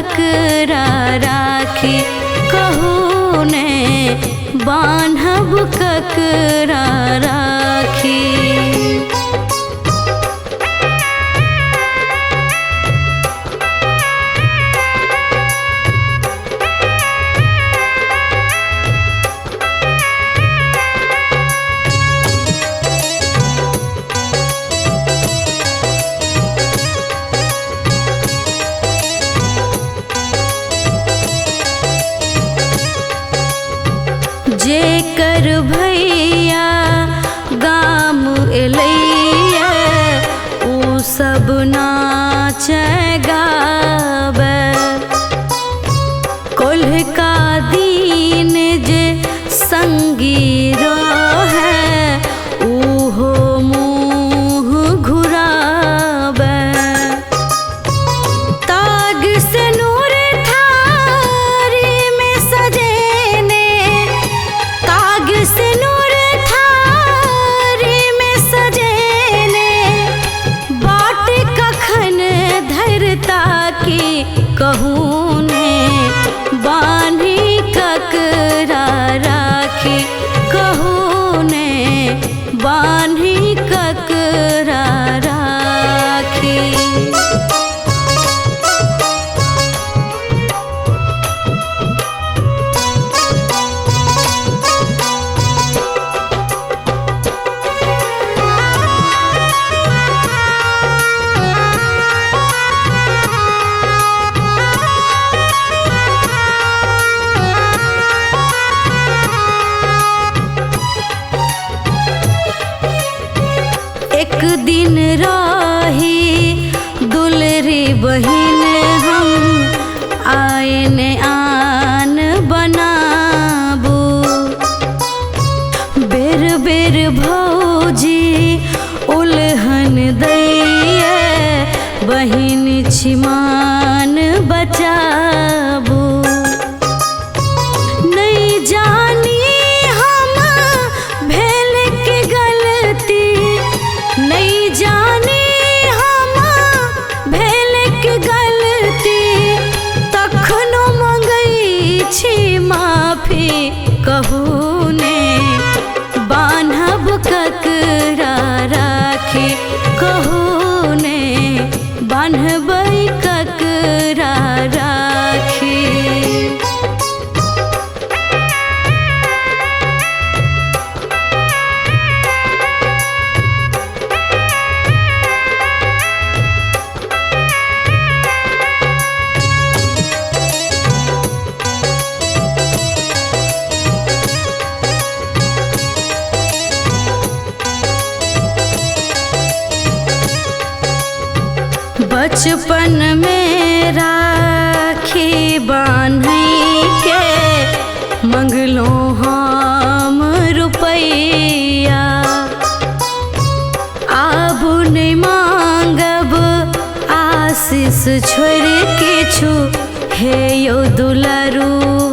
ककरा राखी कहू ने बान्हब ककरा राखी। जेकर भैया गाम एलैया उ सब नाच गाबै, कोल्हका दिन जे संगी रहै उहो मुँह घुराबै। ताग से नूर थारी में सजेने, ताग से नूर थारी में सजेने, बाट कखन धरता की कहू ने बान्ही ककरा राखी कहू ने बान्ही ककरा राखी। एक दिन रही दुलरी बहिन हम आयन आन बनाबू, बेर बेर भौजी उलहन दैये बहिन छिमान बचाबू। नहीं जानी हम भेल के गलती, नहीं जानी हम भेल के गलती, तखनो मंगै छी माफी कहू ने बान्हब ककरा राखी कहू ने बान्हबै ककरा राखी। बचपन में राखी बान्है के मंगलो हम रुपैया, आब नहि मांगब आशीष छोड़ि किछु हे यौ दुलरुआ।